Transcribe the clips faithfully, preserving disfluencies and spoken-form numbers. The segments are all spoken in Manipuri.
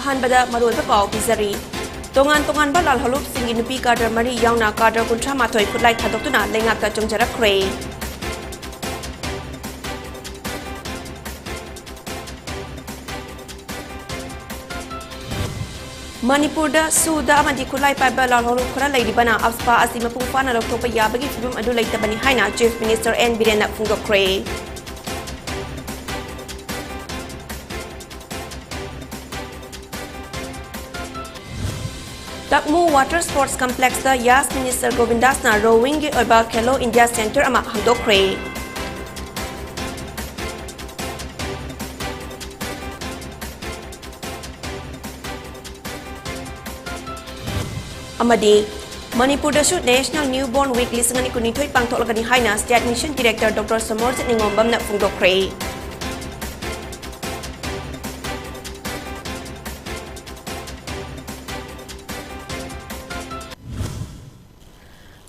ꯑꯍꯥꯟꯕꯗ ꯃꯔꯨꯑꯣꯏꯕ ꯄꯥꯎ ꯄꯤꯖꯔꯤ꯫ ꯇꯣꯉꯥꯟ ꯇꯣꯉꯥꯟꯕ ꯂꯥꯜꯍꯧꯂꯨꯞꯁꯤꯡꯒꯤ ꯅꯨꯄꯤ ꯀꯥꯗꯔ ꯃꯔꯤ ꯌꯥꯎꯅ ꯀꯥꯗꯔ ꯀꯨꯟꯊ꯭ꯔꯥ ꯃꯥꯊꯣꯏ ꯈꯨꯠꯂꯥꯏ ꯊꯥꯗꯣꯛꯇꯨꯅ ꯂꯩꯉꯥꯛꯇ ꯆꯣꯡꯖꯔꯛꯈ꯭ꯔꯦ꯫ ꯃꯅꯤꯄꯨꯔꯗ ꯁꯨꯗ ꯑꯃꯗꯤ ꯈꯨꯠꯂꯥꯏ ꯄꯥꯏꯕ ꯂꯥꯜꯍꯧꯂꯨꯞ ꯈꯔ ꯂꯩꯔꯤꯕꯅ ꯑꯐꯁꯄꯥ ꯑꯁꯤ ꯃꯄꯨꯡ ꯐꯥꯅ ꯂꯧꯊꯣꯛꯄ ꯌꯥꯕꯒꯤ ꯐꯤꯕꯝ ꯑꯗꯨ ꯂꯩꯇꯕꯅꯤ ꯍꯥꯏꯅ Chief Minister ꯑꯦꯟ ꯕꯤꯔꯦꯟꯅ ꯐꯣꯡꯗꯣꯛꯈ꯭ꯔꯦ꯫ ꯇꯛꯃꯨ Water Sports Complexꯇ ꯌꯥꯁ Minister ꯒꯣꯕꯤꯟꯗꯥꯁꯅ rowingꯒꯤ ꯑꯣꯏꯕ ꯈꯦꯂꯣ ꯏꯟꯗꯤꯌꯥ Centre ꯑꯃ ꯍꯥꯡꯗꯣꯛꯈ꯭ꯔꯦ꯫ ꯑꯃꯗꯤ ꯃꯅꯤꯄꯨꯔꯗꯁꯨ National Newborn Week ꯂꯤꯁꯤꯡ ꯑꯅꯤ ꯀꯨꯟꯅꯤꯊꯣꯏ ꯄꯥꯡꯊꯣꯛꯂꯒꯅꯤ ꯍꯥꯏꯅ State Mission Director Doctor Somorjit ꯅꯤꯉꯣꯝꯕꯝꯅ ꯐꯣꯡꯗꯣꯛꯈ꯭ꯔꯦ꯫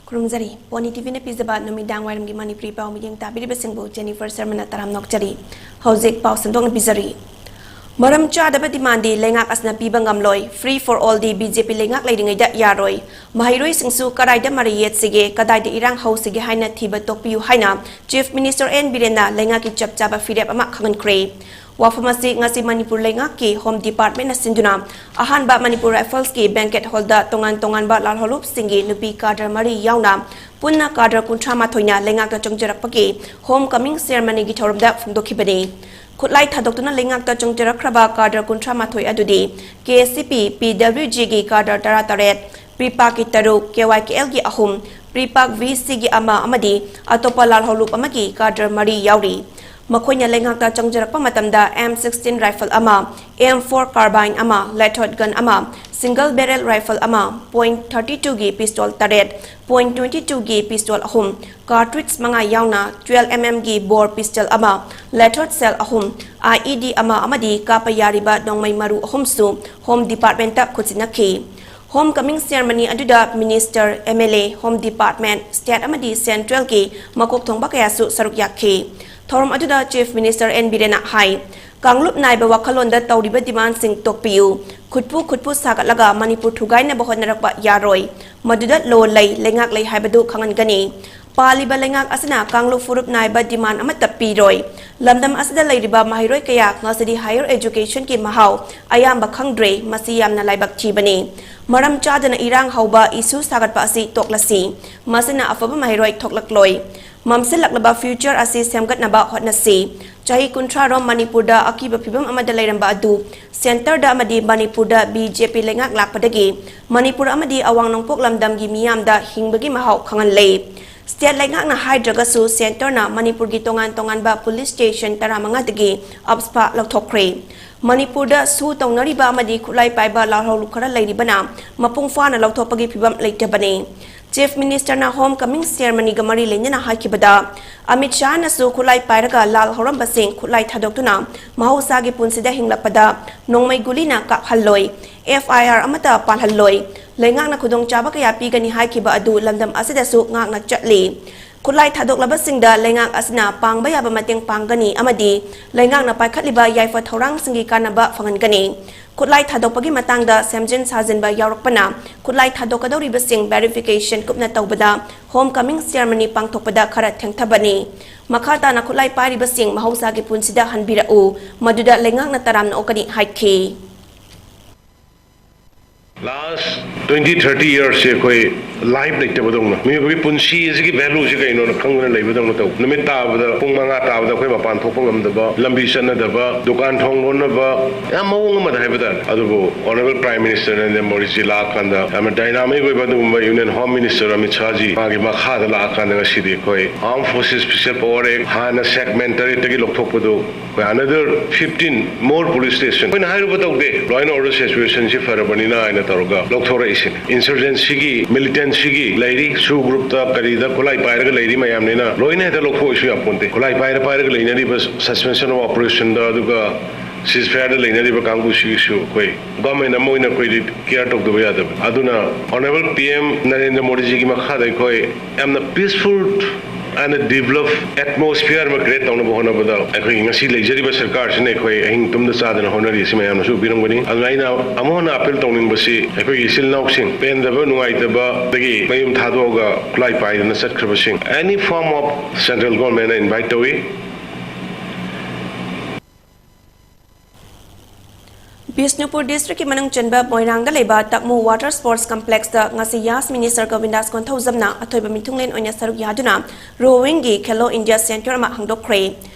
ꯈꯨꯔꯨꯝꯖꯔꯤ꯫ ꯄꯣꯅꯤ ꯇꯤꯚꯤꯅ ꯄꯤꯖꯕ ꯅꯨꯃꯤꯗꯥꯡ ꯋꯥꯏꯔꯝꯒꯤ ꯃꯅꯤꯄꯨꯔꯤ ꯄꯥꯎ ꯃꯤꯠꯌꯦꯡ ꯇꯥꯕꯤꯔꯤꯕꯁꯤꯡꯕꯨ ꯖꯦꯅꯤꯐꯔ ꯁꯔꯃꯅ ꯇꯔꯥꯝꯅ ꯑꯣꯛꯆꯔꯤ꯫ ꯍꯧꯖꯤꯛ ꯄꯥꯎ ꯁꯟꯗꯣꯛꯅ ꯄꯤꯖꯔꯤ꯫ ꯃꯔꯝ ꯆꯥꯗꯕ demandꯗꯤ ꯂꯩꯉꯥꯛ ꯑꯁꯤꯅ ꯄꯤꯕ ꯉꯝꯂꯣꯏ, Free for Allꯗꯤ BJP ꯂꯩꯉꯥꯛ ꯂꯩꯔꯤꯉꯩꯗ ꯌꯥꯔꯣꯏ, ꯃꯍꯩꯔꯣꯏꯁꯤꯡꯁꯨ ꯀꯗꯥꯏꯗ ꯃꯔꯩ ꯌꯦꯠꯁꯤꯒꯦ, ꯀꯗꯥꯏꯗ ꯏꯔꯥꯡ ꯍꯧꯁꯤꯒꯦ ꯍꯥꯏꯅ ꯊꯤꯕ ꯇꯣꯛꯄꯤꯌꯨ ꯍꯥꯏꯅ Chief Minister ꯑꯦꯟ ꯕꯤꯔꯦꯟꯅ ꯂꯩꯉꯥꯛꯀꯤ ꯆꯞ ꯆꯥꯕ ꯐꯤꯔꯦꯞ ꯑꯃ ꯈꯪꯍꯟꯈ꯭ꯔꯦ꯫ ꯋꯥꯐꯝ ꯑꯁꯤ ꯉꯁꯤ ꯃꯅꯤꯄꯨꯔ ꯂꯩꯉꯥꯛꯀꯤ Home Departmentꯅ ꯁꯤꯟꯗꯨꯅ ꯑꯍꯥꯟꯕ ꯃꯅꯤꯄꯨꯔ Riflesꯀꯤ banquet hallꯗ ꯇꯣꯉꯥꯟ ꯇꯣꯉꯥꯟꯕ ꯂꯥꯜꯍꯧꯂꯨꯞꯁꯤꯡꯒꯤ ꯅꯨꯄꯤ ꯀꯥꯗꯔ ꯃꯔꯤ ꯌꯥꯎꯅ ꯄꯨꯟꯅ ꯀꯥꯗꯔ ꯀꯨꯟꯊ꯭ꯔꯥ ꯃꯥꯊꯣꯏꯅ ꯂꯩꯉꯥꯛꯇ ꯆꯪꯖꯔꯛꯄꯒꯤ Home Coming Ceremonyꯒꯤ ꯊꯧꯔꯝꯗ ꯐꯣꯡꯗꯣꯛꯈꯤꯕꯅꯤ꯫ ꯈꯨꯠꯂꯥꯏ ꯊꯥꯗꯣꯛꯇꯨꯅ ꯂꯩꯉꯥꯛꯇ ꯆꯪꯖꯔꯛꯈ꯭ꯔꯕ ꯀꯥꯗꯔ ꯀꯨꯟꯊ꯭ꯔꯥ ꯃꯥꯊꯣꯏ ꯑꯗꯨꯗꯤ KACP PWGꯒꯤ ꯀꯥꯗꯔ ꯇꯔꯥ ꯇꯔꯦꯠ, ꯄ꯭ꯔꯤꯄꯥꯛꯀꯤ ꯇꯔꯨꯛ, KYKLꯒꯤ ꯑꯍꯨꯝ, ꯄ꯭ꯔꯤꯄꯥꯛ VCꯒꯤ ꯑꯃ ꯑꯃꯗꯤ ꯑꯇꯣꯞꯄ ꯂꯥꯜꯍꯧꯂꯨꯞ ꯑꯃꯒꯤ ꯀꯥꯗꯔ ꯃꯔꯤ ꯌꯥꯎꯔꯤ꯫ ꯃꯈꯣꯏꯅ ꯂꯩꯉꯥꯛꯇ ꯆꯪꯖꯔꯛꯄ ꯃꯇꯝꯗ M sixteen rifle ꯑꯃ, M four carbine ꯑꯃ, Lethot gun ꯑꯃ, single barrel rifle ꯑꯃ, point thirty twoꯒꯤ pistol ꯇꯔꯦꯠ, point twenty twoꯒꯤ pistol ꯑꯍꯨꯝ, cartridge ꯃꯉꯥ ꯌꯥꯎꯅ twelve mmꯒꯤ bore pistol ꯑꯃ, Lethot shell ꯑꯍꯨꯝ, IED ꯑꯃ ꯑꯃꯗꯤ ꯀꯥꯞꯄ ꯌꯥꯔꯤꯕ ꯅꯣꯡꯃꯩ ꯃꯔꯨ ꯑꯍꯨꯝꯁꯨ Home Departmentꯇ ꯈꯨꯠꯁꯤꯟꯅꯈꯤ꯫ Home Coming Ceremony ꯑꯗꯨꯗ Minister, MLA, Home Department, State ꯑꯃꯗꯤ Centralꯒꯤ ꯃꯀꯣꯛ ꯊꯣꯡꯕ ꯀꯌꯥꯁꯨ ꯁꯔꯨꯛ ꯌꯥꯈꯤ꯫ ꯊꯧꯔꯝ ꯑꯗꯨꯗ Chief Minister N. ꯕꯤꯔꯦꯟꯅ ꯍꯥꯏ, ꯀꯥꯡꯂꯨꯞ ꯅꯥꯏꯕ ꯋꯥꯈꯜꯂꯣꯟꯗ ꯇꯧꯔꯤꯕ demandꯁꯤꯡ ꯇꯣꯛꯄꯤꯌꯨ, ꯈꯨꯠꯄꯨ ꯈꯨꯠꯄꯨ ꯁꯥꯒꯠꯂꯒ ꯃꯅꯤꯄꯨꯔ ꯊꯨꯒꯥꯏꯅꯕ ꯍꯣꯠꯅꯔꯛꯄ ꯌꯥꯔꯣꯏ, ꯃꯗꯨꯗ law ꯂꯩ, ꯂꯩꯉꯥꯛ ꯂꯩ ꯍꯥꯏꯕꯗꯨ ꯈꯪꯍꯟꯒꯅꯤ꯫ ꯄꯥꯜꯂꯤꯕ ꯂꯩꯉꯥꯛ ꯑꯁꯤꯅ ꯀꯥꯡꯂꯨꯞ ꯐꯨꯔꯨꯞ ꯅꯥꯏꯕ demand ꯑꯃꯠꯇ ꯄꯤꯔꯣꯏ꯫ ꯂꯝꯗꯝ ꯑꯁꯤꯗ ꯂꯩꯔꯤꯕ ꯃꯍꯩꯔꯣꯏ ꯀꯌꯥ ꯉꯁꯤꯗꯤ higher educationꯒꯤ ꯃꯍꯥꯎ ꯑꯌꯥꯝꯕ ꯈꯪꯗ꯭ꯔꯦ, ꯃꯁꯤ ꯌꯥꯝꯅ ꯂꯥꯏꯕꯛ ꯊꯤꯕꯅꯤ꯫ ꯃꯔꯝ ꯆꯥꯗꯅ ꯏꯔꯥꯡ ꯍꯧꯕ, issue ꯁꯥꯒꯠꯄ ꯑꯁꯤ ꯇꯣꯛꯂꯁꯤ꯫ ꯃꯁꯤꯅ ꯑꯐꯕ ꯃꯍꯩꯔꯣꯏ ꯊꯣꯛꯂꯛꯂꯣꯏ꯫ ꯃꯝꯁꯤꯜꯂꯛꯂꯕ future ꯑꯁꯤ ꯁꯦꯝꯒꯠꯅꯕ ꯍꯣꯠꯅꯁꯤ꯫ ꯆꯍꯤ ꯀꯨꯟꯊ꯭ꯔꯥ ꯔꯣꯝ ꯃꯅꯤꯄꯨꯔꯗ ꯑꯀꯤꯕ ꯐꯤꯕꯝ ꯑꯃꯗ ꯂꯩꯔꯝꯕ ꯑꯗꯨ centreꯗ ꯑꯃꯗꯤ ꯃꯅꯤꯄꯨꯔꯗ BJP ꯂꯩꯉꯥꯛ ꯂꯥꯛꯄꯗꯒꯤ ꯃꯅꯤꯄꯨꯔ ꯑꯃꯗꯤ ꯑꯋꯥꯡ ꯅꯣꯡꯄꯣꯛ ꯂꯝꯗꯝꯒꯤ ꯃꯤꯌꯥꯝꯗ ꯍꯤꯡꯕꯒꯤ ꯃꯍꯥꯎ ꯈꯪꯍꯜꯂꯦ꯫ State ꯂꯩꯉꯥꯛꯅ ꯍꯥꯏꯗ꯭ꯔꯒꯁꯨ centreꯅ ꯃꯅꯤꯄꯨꯔꯒꯤ ꯇꯣꯉꯥꯟ ꯇꯣꯉꯥꯟꯕ police station ꯇꯔꯥꯃꯉꯥꯗꯒꯤ AFSPA ꯂꯧꯊꯣꯛꯈ꯭ꯔꯦ꯫ ꯃꯅꯤꯄꯨꯔꯗ ꯁꯨ ꯇꯧꯅꯔꯤꯕ ꯑꯃꯗꯤ ꯈꯨꯠꯂꯥꯏ ꯄꯥꯏꯕ ꯂꯥꯜꯍꯧꯂꯨꯞ ꯈꯔ ꯂꯩꯔꯤꯕꯅ ꯃꯄꯨꯡ ꯐꯥꯅ ꯂꯧꯊꯣꯛꯄꯒꯤ ꯐꯤꯕꯝ ꯂꯩꯇꯕꯅꯤ꯫ Chief Ministerꯅ Home Coming Ceremonyꯒ ꯃꯔꯤ ꯂꯩꯅꯅ ꯍꯥꯏꯈꯤꯕꯗ, ꯑꯃꯤꯠ ꯁꯥꯍꯅꯁꯨ ꯈꯨꯠꯂꯥꯏ ꯄꯥꯏꯔꯒ ꯂꯥꯜ ꯍꯧꯔꯝꯕꯁꯤꯡ ꯈꯨꯠꯂꯥꯏ ꯊꯥꯗꯣꯛꯇꯨꯅ ꯃꯍꯧꯁꯥꯒꯤ ꯄꯨꯟꯁꯤꯗ ꯍꯤꯡꯂꯛꯄꯗ ꯅꯣꯡꯃꯩ ꯒꯨꯂꯤꯅ ꯀꯥꯞꯍꯜꯂꯣꯏ, FIR ꯑꯃꯠꯇ ꯄꯥꯜꯍꯜꯂꯣꯏ, ꯂꯩꯉꯥꯛꯅ ꯈꯨꯗꯣꯡꯆꯥꯕ ꯀꯌꯥ ꯄꯤꯒꯅꯤ ꯍꯥꯏꯈꯤꯕ ꯑꯗꯨ ꯂꯝꯗꯝ ꯑꯁꯤꯗꯁꯨ ꯉꯥꯛꯅ ꯆꯠꯂꯤ꯫ ꯈꯨꯠꯂꯥꯏ ꯊꯥꯗꯣꯛꯂꯕꯁꯤꯡꯗ ꯂꯩꯉꯥꯛ ꯑꯁꯤꯅ ꯄꯥꯡꯕ ꯌꯥꯕ ꯃꯇꯦꯡ ꯄꯥꯡꯒꯅꯤ ꯑꯃꯗꯤ ꯂꯩꯉꯥꯛꯅ ꯄꯥꯏꯈꯠꯂꯤꯕ ꯌꯥꯏꯐ ꯊꯧꯔꯥꯡꯁꯤꯡꯒꯤ ꯀꯥꯟꯅꯕ ꯐꯪꯍꯟꯒꯅꯤ꯫ ꯈꯨꯠꯂꯥꯏ ꯊꯥꯗꯣꯛꯄꯒꯤ ꯃꯇꯥꯡꯗ ꯁꯦꯝꯖꯤꯟ ꯁꯥꯖꯤꯟꯕ ꯌꯥꯎꯔꯛꯄꯅ ꯈꯨꯠꯂꯥꯏ ꯊꯥꯗꯣꯛꯀꯗꯧꯔꯤꯕꯁꯤꯡ verification ꯀꯨꯞꯅ ꯇꯧꯕꯗ Home Coming Ceremony ꯄꯥꯡꯊꯣꯛꯄꯗ ꯈꯔ ꯊꯦꯡꯊꯕꯅꯤ꯫ ꯃꯈꯥ ꯇꯥꯅ ꯈꯨꯠꯂꯥꯏ ꯄꯥꯏꯔꯤꯕꯁꯤꯡ ꯃꯍꯧꯁꯥꯒꯤ ꯄꯨꯟꯁꯤꯗ ꯍꯟꯕꯤꯔꯛꯎ, ꯃꯗꯨꯗ ꯂꯩꯉꯥꯛꯅ ꯇꯔꯥꯝꯅ ꯑꯣꯛꯀꯅꯤ ꯍꯥꯏꯈꯤ꯫ Last twenty, thirty yearsꯁꯦ ꯑꯩꯈꯣꯏ life ꯂꯩꯇꯕꯗꯧꯅ, ꯃꯤꯑꯣꯏꯕꯒꯤ ꯄꯨꯟꯁꯤ ꯑꯁꯤꯒꯤ valueꯁꯤ ꯀꯩꯅꯣꯅ ꯈꯪꯗꯅ ꯂꯩꯕꯗꯧꯅ ꯇꯧ꯫ ꯅꯨꯃꯤꯠ ꯇꯥꯕꯗ ꯄꯨꯡ ꯃꯉꯥ ꯇꯥꯕꯗ ꯑꯩꯈꯣꯏ ꯃꯄꯥꯟ ꯊꯣꯛꯄ ꯉꯝꯗꯕ, ꯂꯝꯕꯤ ꯆꯠꯅꯗꯕ, ꯗꯨꯀꯥꯟ ꯊꯣꯡ ꯂꯣꯟꯅꯕ, ꯌꯥꯝ ꯃꯑꯣꯡ ꯑꯃꯗ ꯍꯥꯏꯕ ꯇꯥꯔꯦ꯫ ꯑꯗꯨꯕꯨ Honourable Prime Minister ꯅꯔꯦꯟꯗ꯭ꯔ ꯃꯣꯗꯤꯖꯤ ꯂꯥꯛꯑꯀꯥꯟꯗ ꯌꯥꯝꯅ dynamic ꯑꯣꯏꯕ ꯑꯗꯨꯒꯨꯝꯕ Union Home Minister ꯑꯃꯤꯠ ꯁꯥꯍꯖꯤ ꯃꯥꯒꯤ ꯃꯈꯥꯗ ꯂꯥꯛꯑꯀꯥꯟꯗ ꯉꯁꯤꯗꯤ ꯑꯩꯈꯣꯏ Armed Forces Special Power Act, ꯍꯥꯟꯅ Sec ꯇꯔꯦꯠꯇꯒꯤ ꯂꯧꯊꯣꯛꯄꯗꯨ ꯑꯩꯈꯣꯏ another fifteen more police station, ꯑꯩꯈꯣꯏꯅ ꯍꯥꯏꯔꯨꯕ ꯇꯧꯗꯦ, law and order situationꯁꯤ ꯐꯔꯕꯅꯤꯅ ꯍꯥꯏꯅ ꯇꯧꯔꯒ ꯂꯧꯊꯣꯔꯛꯏꯁꯤꯅꯤ꯫ Insurgencyꯒꯤ, militantꯒꯤ ꯂꯩꯔꯤ, SoO groupꯇ ꯀꯔꯤꯗ ꯈꯨꯠꯂꯥꯏ ꯄꯥꯏꯔꯒ ꯂꯩꯔꯤ ꯃꯌꯥꯝꯅꯤꯅ ꯂꯣꯏꯅ ꯍꯦꯛꯇ ꯂꯧꯊꯣꯛꯑꯁꯨ ꯌꯥꯄꯣꯟꯇꯦ꯫ ꯈꯨꯠꯂꯥꯏ ꯄꯥꯏꯔ ꯄꯥꯏꯔꯒ ꯂꯩꯅꯔꯤꯕ suspension of operationꯗ ꯑꯗꯨꯒ ceasefireꯗ ꯂꯩꯅꯔꯤꯕ ꯀꯥꯡꯕꯨꯁꯤꯒꯤꯁꯨ ꯑꯩꯈꯣꯏ government ꯑꯃ ꯑꯣꯏꯅ ꯑꯩꯈꯣꯏꯗꯤ care ꯇꯧꯗꯕ ꯌꯥꯗꯕꯅꯤ꯫ ꯑꯗꯨꯅ Honourable PM ꯅꯔꯦꯟꯗ꯭ꯔ ꯃꯣꯗꯤꯖꯤꯒꯤ ꯃꯈꯥꯗ ꯑꯩꯈꯣꯏ ꯌꯥꯝꯅ peaceful ꯑꯅ ꯗꯤꯕꯂꯞ ꯑꯦꯠꯃꯣꯁꯐꯤꯌꯔ ꯑꯃ ꯀ꯭ꯔꯤꯌꯦꯠ ꯇꯧꯅꯕ ꯍꯣꯠꯅꯕꯗ ꯑꯩꯈꯣꯏꯒꯤ ꯉꯁꯤ ꯂꯩꯖꯔꯤꯕ ꯁꯔꯀꯥꯔꯁꯤꯅ ꯑꯩꯈꯣꯏ ꯑꯍꯤꯡ ꯇꯨꯝꯗ ꯆꯥꯗꯅ ꯍꯣꯠꯅꯔꯤ, ꯑꯁꯤ ꯃꯌꯥꯝꯅꯁꯨ ꯎꯕꯤꯔꯝꯒꯅꯤ꯫ ꯑꯗꯨꯅ ꯑꯩꯅ ꯑꯃꯨꯛ ꯍꯟꯅ ꯑꯄꯤꯜ ꯇꯧꯅꯤꯡꯕꯁꯤ, ꯑꯩꯈꯣꯏꯒꯤ ꯏꯆꯤꯜ ꯏꯅꯥꯎꯁꯤꯡ ꯄꯦꯟꯗꯕ, ꯅꯨꯡꯉꯥꯏꯇꯕꯗꯒꯤ ꯃꯌꯨꯝ ꯊꯥꯗꯣꯛꯑꯒ ꯈꯨꯠꯂꯥꯏ ꯄꯥꯏꯗꯅ ꯆꯠꯈ꯭ꯔꯕꯁꯤꯡ, any form of central government invite ꯇꯧꯏ꯫ ꯕꯤꯁꯅꯨꯄꯨꯔ ꯗꯤꯁꯇ꯭ꯔꯤꯛꯀꯤ ꯃꯅꯨꯡ ꯆꯟꯕ ꯃꯣꯏꯔꯥꯡꯗ ꯂꯩꯕ ꯇꯛꯃꯨ ꯋꯥꯇꯔ ꯁ꯭ꯄꯣꯔꯠꯁ ꯀꯝꯄ꯭ꯂꯦꯛꯁꯇ ꯉꯁꯤ ꯌꯥꯁ ꯃꯤꯅꯤꯁꯇꯔ ꯒꯣꯕꯤꯟꯗꯥꯁ ꯀꯣꯟꯊꯧꯖꯝꯅ ꯑꯊꯣꯏꯕ ꯃꯤꯊꯨꯡꯂꯦꯟ ꯑꯣꯏꯅ ꯁꯔꯨꯛ ꯌꯥꯗꯨꯅ ꯔꯣꯋꯤꯡꯒꯤ ꯈꯦꯂꯣ ꯏꯟꯗꯤꯌꯥ ꯁꯦꯟꯇꯔ ꯑꯃ ꯍꯥꯡꯗꯣꯛꯈ꯭ꯔꯦ꯫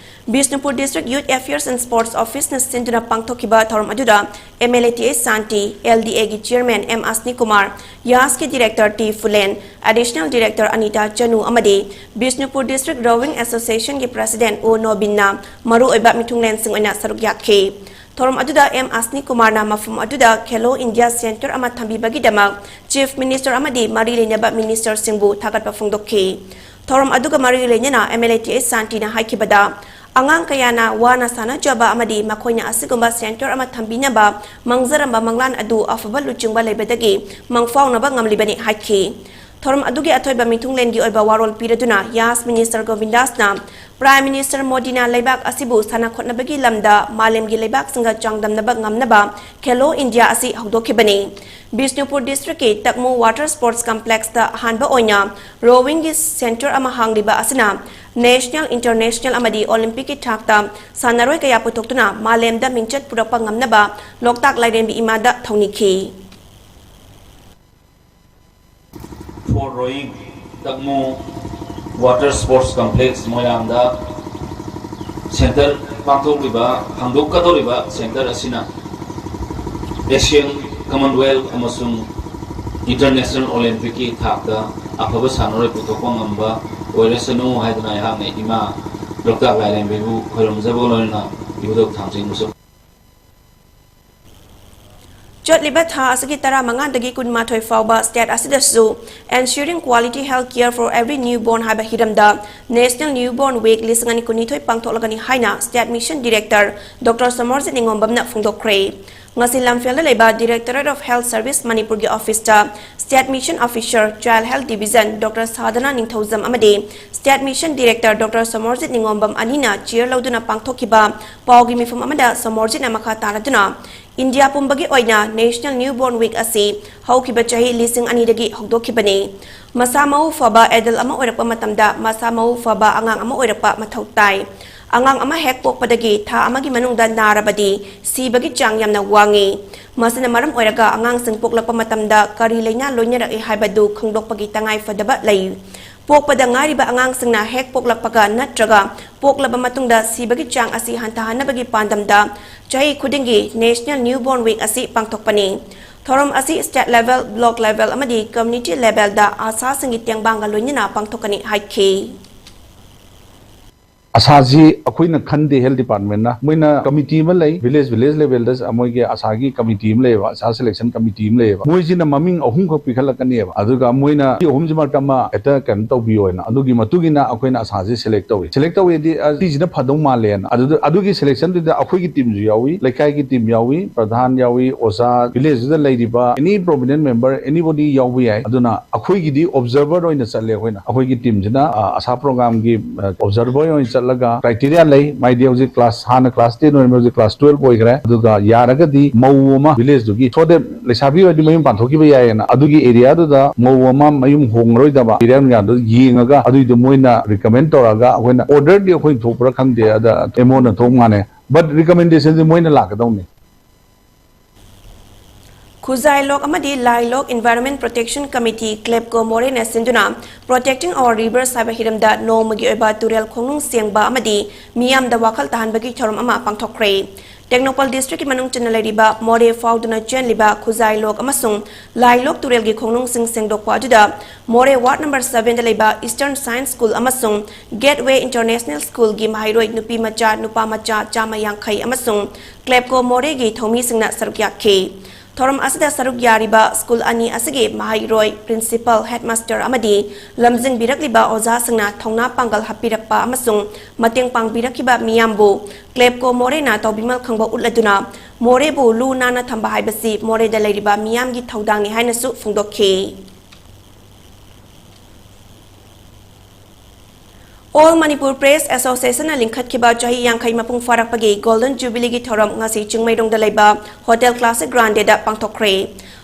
Bishnupur district youth affairs and sports ꯑꯣꯐꯤꯁꯅ ꯁꯤꯟꯗꯨꯅ ꯄꯥꯡꯊꯣꯛꯈꯤꯕ ꯊꯧꯔꯝ ꯑꯗꯨꯗ M L A T H Shanti, L D ꯑꯦꯒꯤ ꯆꯤꯌꯔꯃꯦꯟ ꯑꯦꯝ ꯑꯁꯅꯤ ꯀꯨꯃꯥꯔ, ꯌꯥꯁꯀꯤ director T Phulen, additional director Anita Chanu ꯑꯃꯗꯤ ꯕꯤꯁꯅꯨꯄꯨꯔ ꯗꯤꯁꯇ꯭ꯔꯤꯛ ꯔꯣꯋꯤꯡ ꯑꯦꯁꯣꯁꯤꯌꯦꯁꯟꯒꯤ ꯄ꯭ꯔꯁꯤꯗꯦꯟꯠ ꯑꯣ ꯅꯣꯕꯤꯟꯅ ꯃꯔꯨꯑꯣꯏꯕ ꯃꯤꯊꯨꯡꯂꯦꯟꯁꯤꯡ ꯑꯣꯏꯅ ꯁꯔꯨꯛ ꯌꯥꯈꯤ꯫ ꯊꯧꯔꯝ ꯑꯗꯨꯗ ꯑꯦꯝ ꯑꯁꯅꯤ ꯀꯨꯃꯥꯔꯅ ꯃꯐꯝ ꯑꯗꯨꯗ ꯈꯦꯂꯣ ꯏꯟꯗꯤꯌꯥ ꯁꯦꯟꯇꯔ ꯑꯃ ꯊꯝꯕꯤꯕꯒꯤꯗꯃꯛ ꯆꯤꯐ ꯃꯤꯅꯤꯁꯇꯔ ꯑꯃꯗꯤ ꯃꯔꯤ ꯂꯩꯅꯕ ꯃꯤꯅꯤꯁꯇꯔꯁꯤꯡꯕꯨ ꯊꯥꯒꯠꯄ ꯐꯣꯡꯗꯣꯛꯈꯤ꯫ ꯊꯧꯔꯝ ꯑꯗꯨꯒ ꯃꯔꯤ ꯂꯩꯅꯅ M L A T H ꯁꯥꯟꯇꯤꯅ ꯍꯥꯏꯈꯤꯕꯗ, ꯑꯉꯥꯡ ꯀꯌꯥꯅ ꯋꯥꯅ ꯁꯥꯟꯅꯖꯕ ꯑꯃꯗꯤ ꯃꯈꯣꯏꯅ ꯑꯁꯤꯒꯨꯝꯕ ꯁꯦꯟꯇꯔ ꯑꯃ ꯊꯝꯕꯤꯅꯕ ꯃꯪꯖꯔꯝꯕ ꯃꯪꯂꯥꯟ ꯑꯗꯨ ꯑꯐꯕ ꯂꯨꯆꯤꯡꯕ ꯂꯩꯕꯗꯒꯤ ꯃꯪꯐꯥꯎꯅꯕ ꯉꯝꯂꯤꯕꯅꯤ ꯍꯥꯏꯈꯤ꯫ ꯊꯧꯔꯝ ꯑꯗꯨꯒꯤ ꯑꯊꯣꯏꯕ ꯃꯤꯊꯨꯡꯂꯦꯟꯒꯤ ꯑꯣꯏꯕ ꯋꯥꯔꯣꯜ ꯄꯤꯔꯗꯨꯅ ꯌꯥꯁ ꯃꯤꯅꯤꯁꯇꯔ ꯒꯣꯕꯤꯟꯗꯥꯁꯅ ꯄ꯭ꯔꯥꯏꯝ ꯃꯤꯅꯤꯁꯇꯔ ꯃꯣꯗꯤꯅ ꯂꯩꯕꯥꯛ ꯑꯁꯤꯕꯨ ꯁꯥꯟꯅ ꯈꯣꯠꯅꯕꯒꯤ ꯂꯝꯗ ꯃꯥꯂꯦꯝꯒꯤ ꯂꯩꯕꯥꯛꯁꯤꯡꯒ ꯆꯥꯡꯗꯝꯅꯕ ꯉꯝꯅꯕ ꯈꯦꯂꯣ ꯏꯟꯗꯤꯌꯥ ꯑꯁꯤ ꯍꯧꯗꯣꯛꯈꯤꯕꯅꯤ꯫ ꯕꯤꯁꯅꯨꯄꯨꯔ ꯗꯤꯁꯇ꯭ꯔꯤꯛꯀꯤ ꯇꯛꯃꯨ ꯋꯥꯇꯔ ꯁ꯭ꯄꯣꯔꯠꯁ ꯀꯝꯄ꯭ꯂꯦꯛꯁꯇ ꯑꯍꯥꯟꯕ ꯑꯣꯏꯅ ꯔꯣꯋꯤꯡꯒꯤ ꯁꯦꯟꯇꯔ ꯑꯃ ꯍꯥꯡꯂꯤꯕ ꯑꯁꯤꯅ ꯅꯦꯁꯅꯦꯜ, ꯏꯟꯇꯔꯅꯦꯁꯅꯦꯜ ꯑꯃꯗꯤ ꯑꯣꯂꯤꯝꯄꯤꯛꯀꯤ ꯊꯥꯛꯇ ꯁꯥꯟꯅꯔꯣꯏ ꯀꯌꯥ ꯄꯨꯊꯣꯛꯇꯨꯅ ꯃꯥꯂꯦꯝꯗ ꯃꯤꯡꯆꯠ ꯄꯨꯔꯛꯄ ꯉꯝꯅꯕ ꯂꯣꯛꯇꯥꯛ ꯂꯥꯏꯔꯦꯝꯕꯤ ꯏꯃꯥꯗ ꯊꯧꯅꯤꯈꯤ꯫ For rowing, ꯇꯛꯃꯨ Water Sports Complex ꯃꯣꯏꯔꯥꯡꯗ ꯁꯦꯟꯇꯔ ꯄꯥꯡꯊꯣꯛꯂꯤꯕ, ꯍꯥꯡꯗꯣꯛꯀꯗꯧꯔꯤꯕ ꯁꯦꯟꯇꯔ ꯑꯁꯤꯅ ꯑꯦꯁꯤꯌꯥꯟ, ꯀꯃꯟꯋꯦꯜꯊ ꯑꯃꯁꯨꯡ ꯏꯟꯇꯔꯅꯦꯁꯅꯦꯜ ꯑꯣꯂꯤꯝꯄꯤꯛꯀꯤ ꯊꯥꯛꯇ ꯑꯐꯕ ꯁꯥꯟꯅꯔꯣꯏ ꯄꯨꯊꯣꯛꯄ ꯉꯝꯕ ꯑꯣꯏꯔꯁꯅꯨ ꯍꯥꯏꯗꯨꯅ ꯑꯩꯍꯥꯛꯅ ꯏꯃꯥ ꯂꯣꯛꯇꯥꯛ ꯂꯥꯏꯔꯦꯝꯕꯤꯕꯨ ꯈꯣꯏꯔꯨꯝꯖꯕꯒ ꯂꯣꯏꯅꯅ ꯏꯕꯨꯙꯧ ꯊꯥꯡꯖꯤꯡꯕꯨꯁꯨ ꯆꯠꯂꯤꯕ ꯊꯥ ꯑꯁꯤꯒꯤ ꯇꯔꯥꯃꯉꯥꯗꯒꯤ ꯀꯨꯟꯃꯥꯊꯣꯏ ꯐꯥꯎꯕ ꯁ꯭ꯇꯦꯠ ꯑꯁꯤꯗꯁꯨ Ensuring Quality Health Care for Every Newborn ꯍꯥꯏꯕ ꯍꯤꯔꯝꯗ National Newborn Week ꯂꯤꯁꯤꯡ ꯑꯅꯤ ꯀꯨꯟꯅꯤꯊꯣꯏ ꯄꯥꯡꯊꯣꯛꯂꯒꯅꯤ ꯍꯥꯏꯅ state mission director doctor Somorjit ꯅꯤꯉꯣꯝꯕꯝꯅ ꯐꯣꯡꯗꯣꯛꯈ꯭ꯔꯦ꯫ ꯉꯁꯤ ꯂꯝꯐꯦꯜꯗ ꯂꯩꯕ Directorate of Health Service ꯃꯅꯤꯄꯨꯔꯒꯤ ꯑꯣꯐꯤꯁꯇ State Mission Officer, Child Health Division, Doctor ꯁꯥꯗꯅ ꯅꯤꯡꯊꯧꯖꯝ ꯑꯃꯗꯤ State Mission Director, Doctor Somorjit ꯅꯤꯉꯣꯝꯕꯝ ꯑꯅꯤꯅ ꯆꯤꯌꯔ ꯂꯧꯗꯨꯅ ꯄꯥꯡꯊꯣꯛꯈꯤꯕ ꯄꯥꯎꯒꯤ ꯃꯤꯐꯝ ꯑꯃꯗ ꯁꯣꯃꯣꯔꯖꯤꯠꯅ ꯃꯈꯥ ꯇꯥꯔꯗꯨꯅ, ꯏꯟꯗꯤꯌꯥ ꯄꯨꯝꯕꯒꯤ ꯑꯣꯏꯅ National Newborn Week ꯑꯁꯤ ꯍꯧꯈꯤꯕ ꯆꯍꯤ ꯂꯤꯁꯤꯡ ꯑꯅꯤꯗꯒꯤ ꯍꯧꯗꯣꯛꯈꯤꯕꯅꯤ꯫ ꯃꯁꯥ ꯃꯎ ꯐꯕ adult ꯑꯃ ꯑꯣꯏꯔꯛꯄ ꯃꯇꯝꯗ ꯃꯁꯥ ꯃꯎ ꯐꯕ ꯑꯉꯥꯡ ꯑꯃ ꯑꯣꯏꯔꯛꯄ ꯃꯊꯧ ꯇꯥꯏ꯫ ꯑꯉꯥꯡ ꯑꯃ ꯍꯦꯛ ꯄꯣꯛꯄꯗꯒꯤ ꯊꯥ ꯑꯃꯒꯤ ꯃꯅꯨꯡꯗ ꯅꯥꯔꯕꯗꯤ ꯁꯤꯕꯒꯤ ꯆꯥꯡ ꯌꯥꯝꯅ ꯋꯥꯡꯉꯤ꯫ ꯃꯁꯤꯅ ꯃꯔꯝ ꯑꯣꯏꯔꯒ ꯑꯉꯥꯡꯁꯤꯡ ꯄꯣꯛꯂꯛꯄ ꯃꯇꯝꯗ ꯀꯔꯤ ꯂꯥꯏꯅꯥ ꯂꯣꯏꯅꯔꯛꯏ ꯍꯥꯏꯕꯗꯨ ꯈꯪꯗꯣꯛꯄꯒꯤ ꯇꯉꯥꯏ ꯐꯗꯕ ꯂꯩ꯫ ꯄꯣꯛꯄꯗ ꯉꯥꯏꯔꯤꯕ ꯑꯉꯥꯡꯁꯤꯡꯅ ꯍꯦꯛ ꯄꯣꯛꯂꯛꯄꯒ ꯅꯠꯇ꯭ꯔꯒ ꯄꯣꯛꯂꯕ ꯃꯇꯨꯡꯗ ꯁꯤꯕꯒꯤ ꯆꯥꯡ ꯑꯁꯤ ꯍꯟꯊꯍꯟꯅꯕꯒꯤ ꯄꯥꯟꯗꯝꯗ ꯆꯍꯤ ꯈꯨꯗꯤꯡꯒꯤ National Newborn Week ꯑꯁꯤ ꯄꯥꯡꯊꯣꯛꯄꯅꯤ꯫ ꯊꯧꯔꯝ ꯑꯁꯤ state level, block level ꯑꯃꯗꯤ community levelꯗ ꯑꯥꯁꯥꯁꯤꯡꯒꯤ ꯇꯦꯡꯕꯥꯡꯒ ꯂꯣꯏꯅꯅ ꯄꯥꯡꯊꯣꯛꯀꯅꯤ ꯍꯥꯏꯈꯤ꯫ ꯑꯥꯁꯥꯁꯤ ꯑꯩꯈꯣꯏꯅ ꯈꯟꯗꯦ health departmentꯅ꯫ ꯃꯣꯏꯅ committee ꯑꯃ ꯂꯩ, village, village levelꯗ ꯃꯣꯏꯒꯤ ꯑꯥꯁꯥꯒꯤ committee ꯑꯃ ꯂꯩꯌꯦꯕ, ꯑꯥꯁꯥ selection committee ꯑꯃ ꯂꯩꯌꯦꯕ꯫ ꯃꯣꯏꯁꯤꯅ ꯃꯃꯤꯡ ꯑꯍꯨꯝꯈꯛ ꯄꯤꯈꯠꯂꯛꯀꯅꯦꯕ, ꯑꯗꯨꯒ ꯃꯣꯏꯅ ꯁꯤ ꯑꯍꯨꯝꯁꯤ ꯃꯔꯛꯇ ꯑꯃ ꯍꯦꯛꯇ ꯀꯩꯅꯣ ꯇꯧꯕꯤꯌꯣ ꯍꯥꯏꯅ, ꯑꯗꯨꯒꯤ ꯃꯇꯨꯡ ꯏꯟꯅ ꯑꯩꯈꯣꯏꯅ ꯑꯥꯁꯥꯁꯤ select ꯇꯧꯏ꯫ Select ꯇꯧꯋꯦꯗꯤ, "ꯑ, ꯁꯤꯁꯤꯅ ꯐꯗꯧ ꯃꯥꯜꯂꯦꯅ", ꯑꯗꯨꯗ, ꯑꯗꯨꯒꯤ selectionꯗꯨꯗ ꯑꯩꯈꯣꯏꯒꯤ teamꯁꯨ ꯌꯥꯎꯏ, ꯂꯩꯀꯥꯏꯒꯤ team ꯌꯥꯎꯏ, ꯄ꯭ꯔꯙꯥꯟ ꯌꯥꯎꯏ, ꯑꯣꯖꯥ, villageꯗꯨꯗ ꯂꯩꯔꯤꯕ any prominent member, anybody ꯌꯥꯎꯕ ꯌꯥꯏ꯫ ꯑꯗꯨꯅ ꯑꯩꯈꯣꯏꯒꯤꯗꯤ observer ꯑꯣꯏꯅ ꯆꯠꯂꯦ꯫ ꯑꯩꯈꯣꯏꯅ, ꯑꯩꯈꯣꯏꯒꯤ teamꯁꯤꯅ, ꯑ, ꯑꯥꯁꯥ programꯒꯤ, ꯑ, observer ꯑꯣꯏꯅ ꯆꯠꯂꯒ criteria ꯂꯩ꯫ ꯃꯥꯏꯗꯤ ꯍꯧꯖꯤꯛ class, ꯍꯥꯟꯅ class ten ꯑꯣꯏꯔꯝꯃꯤ, ꯍꯧꯖꯤꯛ class twelve ꯑꯣꯏꯈ꯭ꯔꯦ꯫ ꯑꯗꯨꯒ ꯌꯥꯔꯒꯗꯤ ꯃꯧ ꯑꯃ villageꯗꯨꯒꯤ, so that ꯂꯩꯁꯥꯕꯤ ꯑꯣꯏꯔꯗꯤ ꯃꯌꯨꯝ ꯄꯥꯟꯊꯣꯛꯈꯤꯕ ꯌꯥꯏꯌꯦꯅ, ꯑꯗꯨꯒꯤ areaꯗꯨꯗ ꯃꯧ ꯑꯃ ꯃꯌꯨꯝ ꯍꯣꯡꯉꯔꯣꯏꯗꯕ area ꯃꯌꯥꯝꯗꯣ ꯌꯦꯡꯉꯒ, ꯑꯗꯨꯏꯗꯣ ꯃꯣꯏꯅ recommend ꯇꯧꯔꯒ, ꯑꯩꯈꯣꯏꯅ orderꯗꯤ ꯑꯩꯈꯣꯏꯅ ꯊꯣꯛꯄ꯭ꯔꯥ ꯈꯪꯗꯦ, ꯑꯗ MOꯅ ꯊꯣꯛ ꯃꯥꯟꯅꯦ, but recommendationꯁꯦ ꯃꯣꯏꯅ ꯂꯥꯛꯀꯗꯧꯅꯤ꯫ ꯈꯨꯖꯥꯏꯂꯣꯛ ꯑꯃꯗꯤ ꯂꯥꯏꯂꯣꯛ Environment Protection Committee, CLEPCO ꯃꯣꯔꯦꯅ ꯁꯤꯟꯗꯨꯅ Protecting Our Rivers ꯍꯥꯏꯕ ꯍꯤꯔꯝꯗ ꯅꯣꯡꯃꯒꯤ ꯑꯣꯏꯕ ꯇꯨꯔꯦꯜ ꯈꯣꯡꯅꯨꯡ ꯁꯦꯡꯕ ꯑꯃꯗꯤ ꯃꯤꯌꯥꯝꯗ ꯋꯥꯈꯜ ꯇꯥꯍꯟꯕꯒꯤ ꯊꯧꯔꯝ ꯑꯃ ꯄꯥꯡꯊꯣꯛꯈ꯭ꯔꯦ꯫ ꯇꯦꯡꯅꯧꯄꯜ districtꯀꯤ ꯃꯅꯨꯡ ꯆꯟꯅ ꯂꯩꯔꯤꯕ ꯃꯣꯔꯦ ꯐꯥꯎꯗꯨꯅ ꯆꯦꯟꯂꯤꯕ ꯈꯨꯖꯥꯏꯂꯣꯛ ꯑꯃꯁꯨꯡ ꯂꯥꯏꯂꯣꯛ ꯇꯨꯔꯦꯜꯒꯤ ꯈꯣꯡꯅꯨꯡꯁꯤꯡ ꯁꯦꯡꯗꯣꯛꯄ ꯑꯗꯨꯗ ꯃꯣꯔꯦ ward number sevenꯗ ꯂꯩꯕ Eastern Science School ꯑꯃꯁꯨꯡ Gateway International Schoolꯒꯤ ꯃꯍꯩꯔꯣꯏ ꯅꯨꯄꯤ ꯃꯆꯥ, ꯅꯨꯄꯥ ꯃꯆꯥ ꯆꯥꯝꯃ ꯌꯥꯡꯈꯩ ꯑꯃꯁꯨꯡ CLEPCO ꯃꯣꯔꯦꯒꯤ ꯊꯧꯃꯤꯁꯤꯡꯅ ꯁꯔꯨꯛ ꯌꯥꯈꯤ꯫ ꯊꯧꯔꯝ ꯑꯁꯤꯗ ꯁꯔꯨꯛ ꯌꯥꯔꯤꯕ ꯁ꯭ꯀꯨꯜ ꯑꯅꯤ ꯑꯁꯤꯒꯤ ꯃꯍꯩꯔꯣꯏ, ꯄ꯭ꯔꯤꯟꯁꯤꯄꯥꯜ, ꯍꯦꯗꯃꯥꯁꯇꯔ ꯑꯃꯗꯤ ꯂꯝꯖꯤꯡꯕꯤꯔꯛꯂꯤꯕ ꯑꯣꯖꯥꯁꯤꯡꯅ ꯊꯧꯅꯥ ꯄꯥꯡꯒꯜ ꯍꯥꯞꯄꯤꯔꯛꯄ ꯑꯃꯁꯨꯡ ꯃꯇꯦꯡ ꯄꯥꯡꯕꯤꯔꯛꯈꯤꯕ ꯃꯤꯌꯥꯝꯕꯨ ꯀ꯭ꯂꯦꯞꯀꯣ ꯃꯣꯔꯦꯅ ꯇꯧꯕꯤꯃꯜ ꯈꯪꯕ ꯎꯠꯂꯗꯨꯅ ꯃꯣꯔꯦꯕꯨ ꯂꯨ ꯅꯥꯟꯅ ꯊꯝꯕ ꯍꯥꯏꯕꯁꯤ ꯃꯣꯔꯦꯗ ꯂꯩꯔꯤꯕ ꯃꯤꯌꯥꯝꯒꯤ ꯊꯧꯗꯥꯡꯅꯤ ꯍꯥꯏꯅꯁꯨ ꯐꯣꯡꯗꯣꯛꯈꯤ꯫ All Manipur Press Associationꯅ ꯂꯤꯡꯈꯠꯈꯤꯕ ꯆꯍꯤ ꯌꯥꯡꯈꯩ ꯃꯄꯨꯡ ꯐꯥꯔꯛꯄꯒꯤ Golden Jubileeꯒꯤ ꯊꯧꯔꯝ ꯉꯁꯤ ꯆꯤꯡꯃꯩꯔꯣꯡꯗ ꯂꯩꯕ Hotel Classic Grandeꯗ ꯄꯥꯡꯊꯣꯛꯈ꯭ꯔꯦ꯫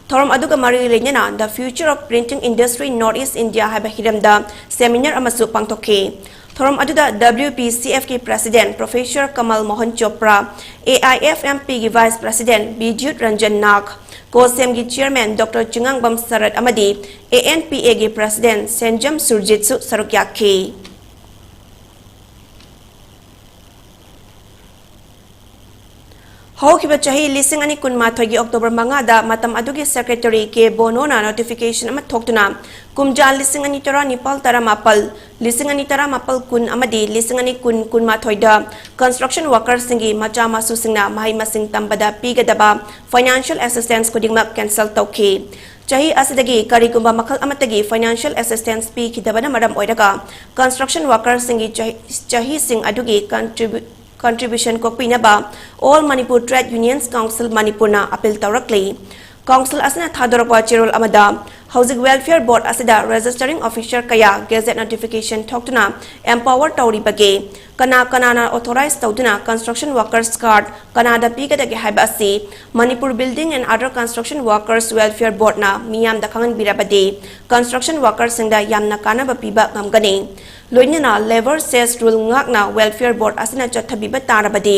ꯊꯧꯔꯝ ꯑꯗꯨꯒ ꯃꯔꯤ ꯂꯩꯅꯅ The Future of Printing Industry in North East India ꯍꯥꯏꯕ ꯍꯤꯔꯝꯗ seminar ꯑꯃꯁꯨ ꯄꯥꯡꯊꯣꯛꯈꯤ꯫ ꯊꯧꯔꯝ ꯑꯗꯨꯗ WPCFꯀꯤ President Professor Kamal Mohan Chopra, AIFMPꯒꯤ Vice President Bidyut Ranjan Nag, COSEMꯒꯤ Chairman Doctor ꯆꯤꯉꯥꯡꯕꯝ ꯁꯔꯠ ꯑꯃꯗꯤ ANPAꯒꯤ President ꯁꯦꯟꯖꯝ ꯁꯨꯔꯖꯤꯠꯁꯨ ꯁꯔꯨꯛ ꯌꯥꯈꯤ꯫ ꯍꯧꯈꯤꯕ ꯆꯍꯤ ꯂꯤꯁꯤꯡ ꯑꯅꯤ ꯀꯨꯟꯃꯥꯊꯣꯏꯒꯤ October ꯃꯉꯥꯗ ꯃꯇꯝ ꯑꯗꯨꯒꯤ Secretary ꯀꯦ ꯕꯣꯅꯣꯅ notification ꯑꯃ ꯊꯣꯛꯇꯨꯅ ꯀꯨꯝꯖꯥ ꯂꯤꯁꯤꯡ ꯑꯅꯤ ꯇꯔꯥꯅꯤꯄꯥꯜ ꯇꯔꯥꯃꯥꯄꯜ, ꯂꯤꯁꯤꯡ ꯑꯅꯤ ꯇꯔꯥꯃꯥꯄꯜ ꯀꯨꯟ ꯑꯃꯗꯤ ꯂꯤꯁꯤꯡ ꯑꯅꯤ ꯀꯨꯟ ꯀꯨꯟꯃꯥꯊꯣꯏꯗ construction workersꯁꯤꯡꯒꯤ ꯃꯆꯥ ꯃꯁꯨꯁꯤꯡꯅ ꯃꯍꯩ ꯃꯁꯤꯡ ꯇꯝꯕꯗ ꯄꯤꯒꯗꯕ financial assistance ꯈꯨꯗꯤꯡꯃꯛ cancel ꯇꯧꯈꯤ꯫ ꯆꯍꯤ ꯑꯁꯤꯗꯒꯤ ꯀꯔꯤꯒꯨꯝꯕ ꯃꯈꯜ ꯑꯃꯠꯇꯒꯤ financial assistance ꯄꯤꯈꯤꯗꯕꯅ ꯃꯔꯝ ꯑꯣꯏꯔꯒ construction workersꯁꯤꯡꯒꯤ ꯆꯍꯤ, ꯆꯍꯤꯁꯤꯡ ꯑꯗꯨꯒꯤ contribu-, contribution ꯀꯣꯛꯄꯤꯅꯕ All Manipur Trade Unions Council ꯃꯅꯤꯄꯨꯔꯅ appeal ꯇꯧꯔꯛꯂꯤ꯫ Council ꯑꯁꯤꯅ ꯊꯥꯗꯣꯔꯛꯄ ꯆꯦꯔꯣꯜ ꯑꯃꯗ ꯍꯧꯖꯤꯛ Welfare Board ꯑꯁꯤꯗ registering officer ꯀꯌꯥ gazette notification ꯊꯣꯛꯇꯨꯅ empower ꯇꯧꯔꯤꯕꯒꯦ? ꯀꯅꯥ ꯀꯅꯥꯅ authorize ꯇꯧꯗꯨꯅ construction workers card ꯀꯅꯥꯗ ꯄꯤꯒꯗꯒꯦ ꯍꯥꯏꯕ ꯑꯁꯤ Manipur Building and Other Construction Workers Welfare Boardꯅ ꯃꯤꯌꯥꯝꯗ ꯈꯪꯍꯟꯕꯤꯔꯕꯗꯤ construction workersꯁꯤꯡꯗ ꯌꯥꯝꯅ ꯀꯥꯟꯅꯕ ꯄꯤꯕ ꯉꯝꯒꯅꯤ꯫ ꯂꯣꯏꯅꯅ Labour Cess Rule ꯉꯥꯛꯅ Welfare Board ꯑꯁꯤꯅ ꯆꯠꯊꯕꯤꯕ ꯇꯥꯔꯕꯗꯤ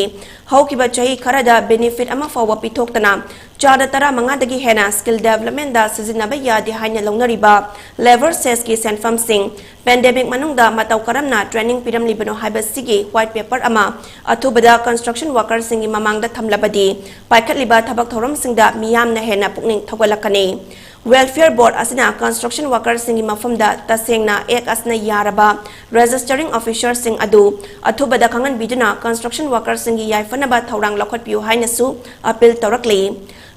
ꯍꯧꯈꯤꯕ ꯆꯍꯤ ꯈꯔꯗ benefit ꯑꯃ ꯐꯥꯎꯕ ꯄꯤꯊꯣꯛꯇꯅ ꯆꯥꯗ ꯇꯔꯥꯃꯉꯥꯗꯒꯤ ꯍꯦꯟꯅ skill developmentꯗ ꯁꯤꯖꯤꯟꯅꯕ ꯌꯥꯗꯦ ꯍꯥꯏꯅ ꯂꯧꯅꯔꯤꯕ Labour Cessꯀꯤ ꯁꯦꯟꯐꯝꯁꯤꯡ pandemic ꯃꯅꯨꯡꯗ ꯃꯇꯧ ꯀꯔꯝꯅ training ꯄꯤꯔꯝꯂꯤꯕꯅꯣ ꯍꯥꯏꯕꯁꯤꯒꯤ white paper ꯑꯃ ꯑꯊꯨꯕꯗ construction workersꯁꯤꯡꯒꯤ ꯃꯃꯥꯡꯗ ꯊꯝꯂꯕꯗꯤ ꯄꯥꯏꯈꯠꯂꯤꯕ ꯊꯕꯛ ꯊꯧꯔꯝꯁꯤꯡꯗ ꯃꯤꯌꯥꯝꯅ ꯍꯦꯟꯅ ꯄꯨꯛꯅꯤꯡ ꯊꯧꯒꯠꯂꯛꯀꯅꯤ꯫ Welfare Board ꯑꯁꯤꯅ construction workerꯁꯤꯡꯒꯤ ꯃꯐꯝꯗ ꯇꯁꯦꯡꯅ Act ꯑꯁꯤꯅ ꯌꯥꯔꯕ registering officerꯁꯤꯡ ꯑꯗꯨ ꯑꯊꯨꯕꯗ ꯈꯪꯍꯟꯕꯤꯗꯨꯅ construction workerꯁꯤꯡꯒꯤ ꯌꯥꯏꯐꯅꯕ ꯊꯧꯔꯥꯡ ꯂꯧꯈꯠꯄꯤꯌꯨ ꯍꯥꯏꯅꯁꯨ appeal ꯇꯧꯔꯛꯂꯤ꯫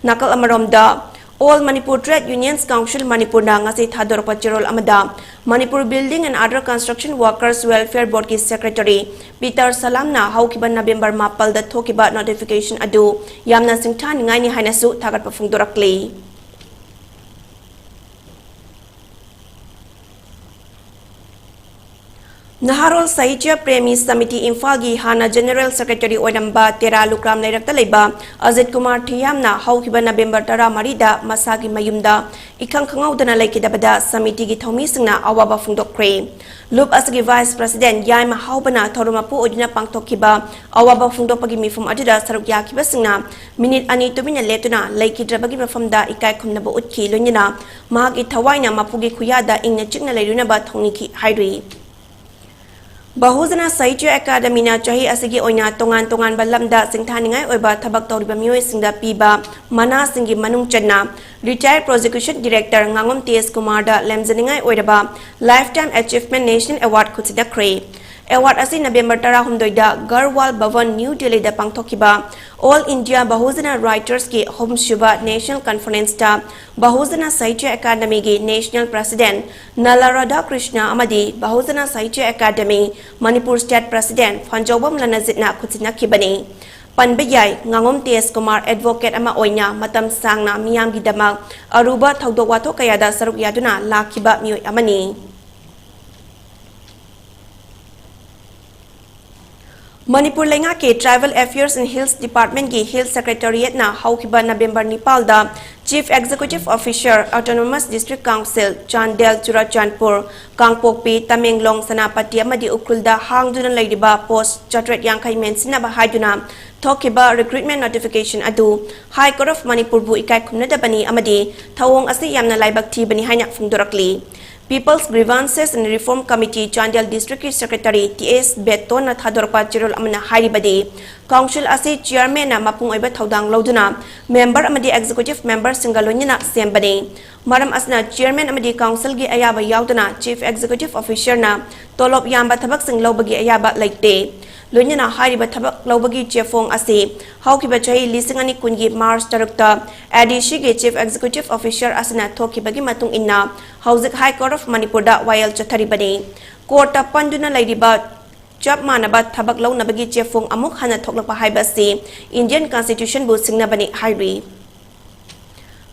ꯅꯥꯀꯜ ꯑꯃꯔꯣꯝꯗ, All Manipur Trade Unions Council ꯃꯅꯤꯄꯨꯔꯅ ꯉꯁꯤ ꯊꯥꯗꯣꯔꯛꯄ ꯆꯦꯔꯣꯜ ꯑꯃꯗ, Manipur Building and Other Construction Workers Welfare Boardꯀꯤ Secretary ꯄꯤꯇꯔ ꯁꯂꯥꯝꯅ ꯍꯧꯈꯤꯕ ꯅꯕꯦꯝꯕꯔ ꯃꯥꯄꯜꯗ ꯊꯣꯛꯈꯤꯕ notification ꯑꯗꯨ ꯌꯥꯝꯅ ꯁꯤꯡꯊꯥꯅꯤꯡꯉꯥꯏꯅꯤ ꯍꯥꯏꯅꯁꯨ ꯊꯥꯒꯠꯄ ꯐꯣꯡꯗꯣꯔꯛꯂꯤ꯫ ꯅꯍꯥꯔꯣꯜ ꯁꯥꯍꯤꯇ꯭ꯌ ꯄ꯭ꯔꯦꯃꯤ ꯁꯃꯤꯇꯤ ꯏꯝꯐꯥꯜꯒꯤ ꯍꯥꯟꯅ General Secretary ꯑꯣꯏꯔꯝꯕ ꯇꯦꯔꯥ ꯂꯨꯀ꯭ꯔꯥꯝ ꯂꯩꯔꯛꯇ ꯂꯩꯕ ꯑꯖꯤꯠ ꯀꯨꯃꯥꯔ ꯊꯤꯌꯥꯝꯅ ꯍꯧꯈꯤꯕ ꯅꯕꯦꯝꯕꯔ ꯇꯔꯥꯃꯔꯤꯗ ꯃꯁꯥꯒꯤ ꯃꯌꯨꯝꯗ ꯏꯈꯪ ꯈꯪꯍꯧꯗꯅ ꯂꯩꯈꯤꯗꯕꯗ ꯁꯃꯤꯇꯤꯒꯤ ꯊꯧꯃꯤꯁꯤꯡꯅ ꯑꯋꯥꯕ ꯐꯣꯡꯗꯣꯛꯈ꯭ꯔꯦ꯫ ꯂꯨꯞ ꯑꯁꯤꯒꯤ Vice President ꯌꯥꯏꯃ ꯍꯥꯎꯕꯅ ꯊꯧꯔꯝ ꯃꯄꯨ ꯑꯣꯏꯗꯨꯅ ꯄꯥꯡꯊꯣꯛꯈꯤꯕ ꯑꯋꯥꯕ ꯐꯣꯡꯗꯣꯛꯄꯒꯤ ꯃꯤꯐꯝ ꯑꯗꯨꯗ ꯁꯔꯨꯛ ꯌꯥꯈꯤꯕꯁꯤꯡꯅ ꯃꯤꯅꯤꯠ ꯑꯅꯤ ꯇꯨꯃꯤꯟꯅ ꯂꯦꯞꯇꯨꯅ ꯂꯩꯈꯤꯗ꯭ꯔꯕꯒꯤ ꯃꯐꯝꯗ ꯏꯀꯥꯏ ꯈꯨꯝꯅꯕ ꯎꯠꯈꯤ, ꯂꯣꯏꯅꯅ ꯃꯍꯥꯛꯀꯤ ꯊꯋꯥꯏꯅ ꯃꯄꯨꯒꯤ ꯈꯨꯌꯥꯗ ꯏꯪꯅ ꯆꯤꯛꯅ ꯂꯩꯔꯨꯅꯕ ꯊꯧꯅꯤꯈꯤ ꯍꯥꯏꯔꯤ꯫ ꯕꯍꯨꯖꯅ ꯁꯥꯍꯤꯇ꯭ꯌ ꯑꯦꯀꯥꯗꯃꯤꯅ ꯆꯍꯤ ꯑꯁꯤꯒꯤ ꯑꯣꯏꯅ ꯇꯣꯉꯥꯟ ꯇꯣꯉꯥꯟꯕ ꯂꯝꯗ ꯁꯤꯡꯊꯥꯅꯤꯡꯉꯥꯏ ꯑꯣꯏꯕ ꯊꯕꯛ ꯇꯧꯔꯤꯕ ꯃꯤꯑꯣꯏꯁꯤꯡꯗ ꯄꯤꯕ ꯃꯅꯥꯁꯤꯡꯒꯤ ꯃꯅꯨꯡ ꯆꯟꯅ Retired Prosecution Director ꯉꯥꯉꯣꯝ ꯇꯦꯖ ꯀꯨꯃꯥꯔꯗ ꯂꯦꯝꯖꯅꯤꯡꯉꯥꯏ ꯑꯣꯏꯔꯕ Lifetime Achievement National Award ꯈꯨꯠꯁꯤꯟꯅꯈ꯭ꯔꯦ꯫ Award ꯑꯁꯤ ꯅꯕꯦꯝꯕꯔ ꯇꯔꯥꯍꯨꯝꯗꯣꯏꯗ ꯒꯔꯋꯥꯜ ꯚꯕꯟ, ꯅ꯭ꯌꯨ ꯗꯦꯜꯂꯤꯗ ꯄꯥꯡꯊꯣꯛꯈꯤꯕ All India ꯕꯍꯨꯖꯅ Writersꯀꯤ ꯑꯍꯨꯝꯁꯨꯕ National Conferenceꯇ ꯕꯍꯨꯖꯅ ꯁꯥꯍꯤꯇ꯭ꯌ ꯑꯦꯀꯥꯗꯃꯤꯒꯤ National President ꯅꯂꯥ ꯔꯥꯙꯥꯀ꯭ꯔꯤꯁꯅ ꯑꯃꯗꯤ ꯕꯍꯨꯖꯅ ꯁꯥꯍꯤꯇ꯭ꯌ ꯑꯦꯀꯥꯗꯃꯤ ꯃꯅꯤꯄꯨꯔ State President ꯐꯟꯖꯧꯕꯝ ꯂꯅꯖꯤꯠꯅ ꯈꯨꯠꯁꯤꯟꯅꯈꯤꯕꯅꯤ꯫ ꯄꯟꯕ ꯌꯥꯏ, ꯉꯥꯉꯣꯝ ꯇꯦꯖ ꯀꯨꯃꯥꯔ advocate ꯑꯃ ꯑꯣꯏꯅ ꯃꯇꯝ ꯁꯥꯡꯅ ꯃꯤꯌꯥꯝꯒꯤꯗꯃꯛ ꯑꯔꯨꯕ ꯊꯧꯗꯣꯛ ꯋꯥꯊꯣꯛ ꯀꯌꯥꯗ ꯁꯔꯨꯛ ꯌꯥꯗꯨꯅ ꯂꯥꯛꯈꯤꯕ ꯃꯤꯑꯣꯏ ꯑꯃꯅꯤ꯫ ꯃꯅꯤꯄꯨꯔ ꯂꯩꯉꯥꯛꯀꯤ Tribal Affairs and Hills Departmentꯀꯤ Hill Secretariatꯅ ꯍꯧꯈꯤꯕ ꯅꯕꯦꯝꯕꯔ ꯅꯤꯄꯥꯜꯗ Chief Executive Officer, Autonomous District Council, Chandel, Churachandpur, ꯀꯥꯡꯄꯣꯛꯄꯤ, ꯇꯃꯦꯡꯂꯣꯡ, ꯁꯦꯅꯥꯄꯇꯤ ꯑꯃꯗꯤ ꯎꯈ꯭ꯔꯨꯜꯗ ꯍꯥꯡꯗꯨꯅ ꯂꯩꯔꯤꯕ post ꯆꯥꯇ꯭ꯔꯦꯠ ꯌꯥꯡꯈꯩ ꯃꯦꯟꯁꯤꯟꯅꯕ ꯍꯥꯏꯗꯨꯅ ꯊꯣꯛꯈꯤꯕ recruitment notification ꯑꯗꯨ High Court of ꯃꯅꯤꯄꯨꯔꯕꯨ ꯏꯀꯥꯏ ꯈꯨꯝꯅꯗꯕꯅꯤ ꯑꯃꯗꯤ ꯊꯧꯑꯣꯡ ꯑꯁꯤ ꯌꯥꯝꯅ ꯂꯥꯏꯕꯛ ꯊꯤꯕꯅꯤ ꯍꯥꯏꯅ ꯐꯣꯡꯗꯣꯔꯛꯂꯤ꯫ People's Grievances and Reform Committee Chandel District Secretary T S Bettonna ꯊꯥꯗꯣꯔꯛꯄ ꯆꯦꯔꯣꯜ ꯑꯃꯅ ꯍꯥꯏꯔꯤꯕꯗꯤ, Council ꯑꯁꯤ Chairmanꯅ ꯃꯄꯨꯡ ꯑꯣꯏꯕ ꯊꯧꯗꯥꯡ ꯂꯧꯗꯨꯅ member ꯑꯃꯗꯤ executive memberꯁꯤꯡꯒ ꯂꯣꯏꯅꯅ ꯁꯦꯝꯕꯅꯤ꯫ ꯃꯔꯝ ꯑꯁꯤꯅ Chairman ꯑꯃꯗꯤ Councilꯒꯤ ꯑꯌꯥꯕ ꯌꯥꯎꯗꯅ Chief Executive Officerꯅ ꯇꯣꯂꯣꯞ ꯌꯥꯝꯕ ꯊꯕꯛꯁꯤꯡ ꯂꯧꯕꯒꯤ ꯑꯌꯥꯕ ꯂꯩꯇꯦ꯫ ꯂꯣꯏꯅꯅ ꯍꯥꯏꯔꯤꯕ ꯊꯕꯛ ꯂꯧꯕꯒꯤ ꯆꯦꯐꯣꯡ ꯑꯁꯤ ꯍꯧꯈꯤꯕ ꯆꯍꯤ ꯂꯤꯁꯤꯡ ꯑꯅꯤ ꯀꯨꯟꯒꯤ March ꯇꯔꯨꯛꯇ ADCꯒꯤ Chief Executive Officer ꯑꯁꯤꯅ ꯊꯣꯛꯈꯤꯕꯒꯤ ꯃꯇꯨꯡ ꯏꯟꯅ ꯍꯧꯖꯤꯛ High Court of Manipurꯗ ꯋꯥꯌꯦꯜ ꯆꯠꯊꯔꯤꯕꯅꯤ꯫ Courtꯇ ꯄꯟꯗꯨꯅ ꯂꯩꯔꯤꯕ ꯆꯞ ꯃꯥꯟꯅꯕ ꯊꯕꯛ ꯂꯧꯅꯕꯒꯤ ꯆꯦꯐꯣꯡ ꯑꯃꯨꯛ ꯍꯟꯅ ꯊꯣꯛꯂꯛꯄ ꯍꯥꯏꯕ ꯑꯁꯤ Indian Constitutionꯕꯨ ꯁꯤꯡꯅꯕꯅꯤ ꯍꯥꯏꯔꯤ꯫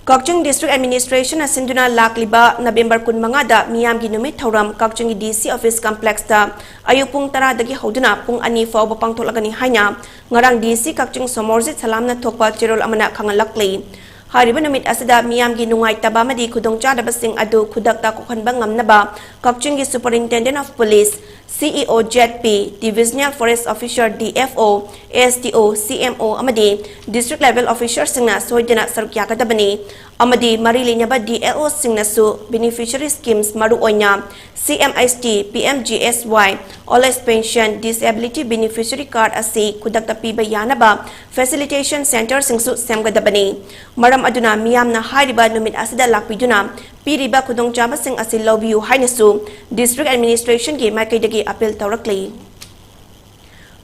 ꯀꯛꯆꯤꯡ District Administrationꯅ ꯁꯤꯟꯗꯨꯅ ꯂꯥꯛꯂꯤꯕ November ꯀꯨꯟꯃꯉꯥꯗ ꯃꯤꯌꯥꯝꯒꯤ ꯅꯨꯃꯤꯠ ꯊꯧꯔꯝ ꯀꯛꯆꯤꯡꯒꯤ DC Office Complexꯇ ꯑꯌꯨꯛ ꯄꯨꯡ ꯇꯔꯥꯗꯒꯤ ꯍꯧꯗꯨꯅ ꯄꯨꯡ ꯑꯅꯤ ꯐꯥꯎꯕ ꯄꯥꯡꯊꯣꯛꯂꯒꯅꯤ ꯍꯥꯏꯅ ꯉꯔꯥꯡ DC ꯀꯛꯆꯤꯡ ꯁꯣꯃꯣꯔꯖꯤꯠ ꯁꯂꯥꯝꯅ ꯊꯣꯛꯄ ꯆꯦꯔꯣꯜ ꯑꯃꯅ ꯈꯪꯍꯜꯂꯛꯂꯤ꯫ ꯍꯥꯏꯔꯤꯕ ꯅꯨꯃꯤꯠ ꯑꯁꯤꯗ ꯃꯤꯌꯥꯝꯒꯤ ꯅꯨꯡꯉꯥꯏꯇꯕ ꯑꯃꯗꯤ ꯈꯨꯗꯣꯡꯆꯥꯗꯕꯁꯤꯡ ꯑꯗꯨ ꯈꯨꯗꯛꯇ ꯀꯣꯛꯍꯟꯕ ꯉꯝꯅꯕ ꯀꯛꯆꯤꯡꯒꯤ Superintendent of Police, CEO, ZP, Divisional Forest Officer, DFO, SDO, CMO ꯑꯃꯗꯤ District Level Officerꯁꯤꯡꯅ ꯁꯣꯏꯗꯅ ꯁꯔꯨꯛ ꯌꯥꯒꯗꯕꯅꯤ ꯑꯃꯗꯤ ꯃꯔꯤ ꯂꯩꯅꯕ DLOꯁꯤꯡꯅꯁꯨ beneficiary schemes, ꯃꯔꯨꯑꯣꯏꯅ CMHT, PMGSY, Old Age Pension, Disability Beneficiary Card ꯑꯁꯤ ꯈꯨꯗꯛꯇ ꯄꯤꯕ ꯌꯥꯅꯕ facilitation centreꯁꯤꯡꯁꯨ ꯁꯦꯝꯒꯗꯕꯅꯤ꯫ ꯃꯔꯝ ꯑꯗꯨꯅ ꯃꯤꯌꯥꯝꯅ ꯍꯥꯏꯔꯤꯕ ꯅꯨꯃꯤꯠ ꯑꯁꯤꯗ ꯂꯥꯛꯄꯤꯗꯨꯅ ꯄꯤꯔꯤꯕ ꯈꯨꯗꯣꯡꯆꯥꯕꯁꯤꯡ ꯑꯁꯤ ꯂꯧꯕꯤꯌꯨ ꯍꯥꯏꯅꯁꯨ District Administrationꯒꯤ ꯃꯥꯏꯀꯩꯗꯒꯤ appeal ꯇꯧꯔꯛꯂꯤ꯫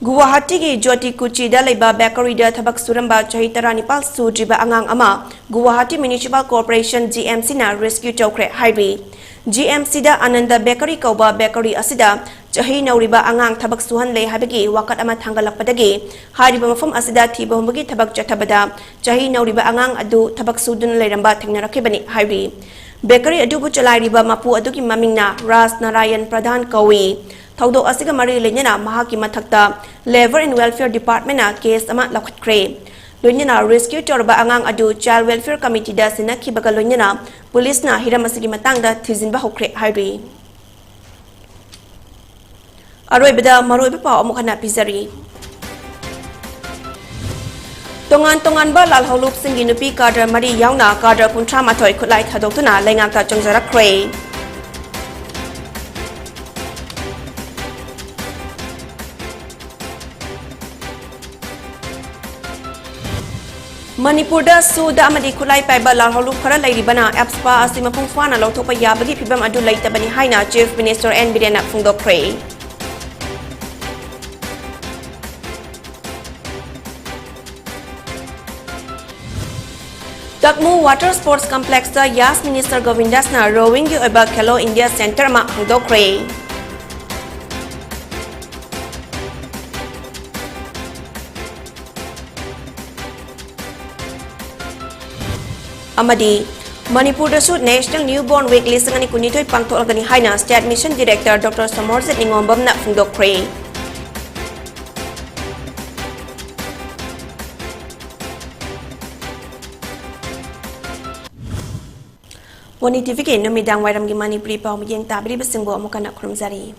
ꯒꯨꯋꯥꯍꯥꯇꯤꯒꯤ ꯖꯣꯇꯤ ꯀꯨꯆꯤꯗ ꯂꯩꯕ bakeryꯗ ꯊꯕꯛ ꯁꯨꯔꯝꯕ ꯆꯍꯤ ꯇꯔꯥꯅꯤꯄꯥꯜ ꯁꯨꯗ꯭ꯔꯤꯕ ꯑꯉꯥꯡ ꯑꯃ Guwahati Municipal Corporation, GMCꯅ rescue ꯇꯧꯈ꯭ꯔꯦ ꯍꯥꯏꯔꯤ꯫ GMCꯗ ꯑꯅꯟꯗ bakery ꯀꯧꯕ bakery ꯑꯁꯤꯗ ꯆꯍꯤ ꯅꯧꯔꯤꯕ ꯑꯉꯥꯡ ꯊꯕꯛ ꯁꯨꯍꯜꯂꯦ ꯍꯥꯏꯕꯒꯤ ꯋꯥꯀꯠ ꯑꯃ ꯊꯥꯡꯒꯠꯂꯛꯄꯗꯒꯤ ꯍꯥꯏꯔꯤꯕ ꯃꯐꯝ ꯑꯁꯤꯗ ꯊꯤꯕ ꯍꯨꯝꯕꯒꯤ ꯊꯕꯛ ꯆꯠꯊꯕꯗ ꯆꯍꯤ ꯅꯧꯔꯤꯕ ꯑꯉꯥꯡ ꯑꯗꯨ ꯊꯕꯛ ꯁꯨꯗꯨꯅ ꯂꯩꯔꯝꯕ ꯊꯦꯡꯅꯔꯛꯈꯤꯕꯅꯤ ꯍꯥꯏꯔꯤ꯫ Bakery ꯑꯗꯨꯕꯨ ꯆꯂꯥꯏꯔꯤꯕ ꯃꯄꯨ ꯑꯗꯨꯒꯤ ꯃꯃꯤꯡꯅ ꯔꯥꯖ ꯅꯥꯔꯥꯌꯟ ꯄ꯭ꯔꯙꯥꯟ ꯀꯧꯏ꯫ ꯊꯧꯗꯣꯛ ꯑꯁꯤꯒ ꯃꯔꯤ ꯂꯩꯅꯅ ꯃꯍꯥꯛꯀꯤ ꯃꯊꯛꯇ Labour and Welfare Departmentꯅ case ꯑꯃ ꯂꯧꯈꯠꯈ꯭ꯔꯦ꯫ ꯂꯣꯏꯅꯅ rescue ꯇꯧꯔꯕ ꯑꯉꯥꯡ ꯑꯗꯨ Child Welfare Committeeꯗ ꯁꯤꯟꯅꯈꯤꯕꯒ ꯂꯣꯏꯅꯅ policeꯅ ꯍꯤꯔꯝ ꯑꯁꯤꯒꯤ ꯃꯇꯥꯡꯗ ꯊꯤꯖꯤꯟꯕ ꯍꯧꯈ꯭ꯔꯦ ꯍꯥꯏꯔꯤ꯫ ꯑꯔꯣꯏꯕꯗ ꯃꯔꯨꯑꯣꯏꯕ ꯄꯥꯎ ꯑꯃꯨꯛ ꯍꯟꯅ ꯄꯤꯖꯔꯤ꯫ ꯇꯣꯉꯥꯟ ꯇꯣꯉꯥꯟꯕ ꯂꯥꯜꯍꯧꯂꯨꯞꯁꯤꯡꯒꯤ ꯅꯨꯄꯤ cadre ꯃꯔꯤ ꯌꯥꯎꯅ cadre ꯀꯨꯟꯊ꯭ꯔꯥ ꯃꯥꯊꯣꯏ ꯈꯨꯠꯂꯥꯏ ꯊꯥꯗꯣꯛꯇꯨꯅ ꯂꯩꯉꯥꯛꯇ ꯆꯪꯖꯔꯛꯈ꯭ꯔꯦ꯫ ꯃꯅꯤꯄꯨꯔꯗ ꯁꯨꯗ ꯑꯃꯗꯤ ꯈꯨꯠꯂꯥꯏ ꯄꯥꯏꯕ ꯂꯥꯜꯍꯧꯂꯨꯞ ꯈꯔ ꯂꯩꯔꯤꯕꯅ ꯑꯦꯞꯁꯄꯥ ꯑꯁꯤ ꯃꯄꯨꯡ ꯐꯥꯅ ꯂꯧꯊꯣꯛꯄ ꯌꯥꯕꯒꯤ ꯐꯤꯚꯝ ꯑꯗꯨ ꯂꯩꯇꯕꯅꯤ ꯍꯥꯏꯅ Chief Minister ꯑꯦꯟ ꯕꯤꯔꯦꯟꯅ ꯐꯣꯡꯗꯣꯛꯈ꯭ꯔꯦ꯫ ꯇꯛꯃꯨ Water Sports Complexꯇ ꯌꯥꯁ Minister ꯒꯣꯕꯤꯟꯗꯥꯁꯅ rowingꯒꯤ ꯑꯣꯏꯕ Khelo India Centre ꯑꯃ ꯍꯥꯡꯗꯣꯛꯈ꯭ꯔꯦ꯫ ꯑꯃꯗꯤ ꯃꯅꯤꯄꯨꯔꯗꯁꯨ National Newborn Week ꯂꯤꯁꯤꯡ ꯑꯅꯤ ꯀꯨꯟꯅꯤꯊꯣꯏ ꯄꯥꯡꯊꯣꯛꯂꯒꯅꯤ ꯍꯥꯏꯅ State Mission Director Doctor Somorjit ꯅꯤꯉꯣꯝꯕꯝꯅ ꯐꯣꯡꯗꯣꯛꯈ꯭ꯔꯦ꯫ ꯃꯣꯅꯤ ꯇꯤꯚꯤꯒꯤ ꯅꯨꯃꯤꯗꯥꯡ ꯋꯥꯏꯔꯝꯒꯤ ꯃꯅꯤꯄꯨꯔꯤ ꯄꯥꯎ ꯃꯤꯠꯌꯦꯡ ꯇꯥꯕꯤꯔꯤꯕꯁꯤꯡꯕꯨ ꯑꯃꯨꯛ ꯍꯟꯅ ꯈꯨꯔꯨꯝꯖꯔꯤ꯫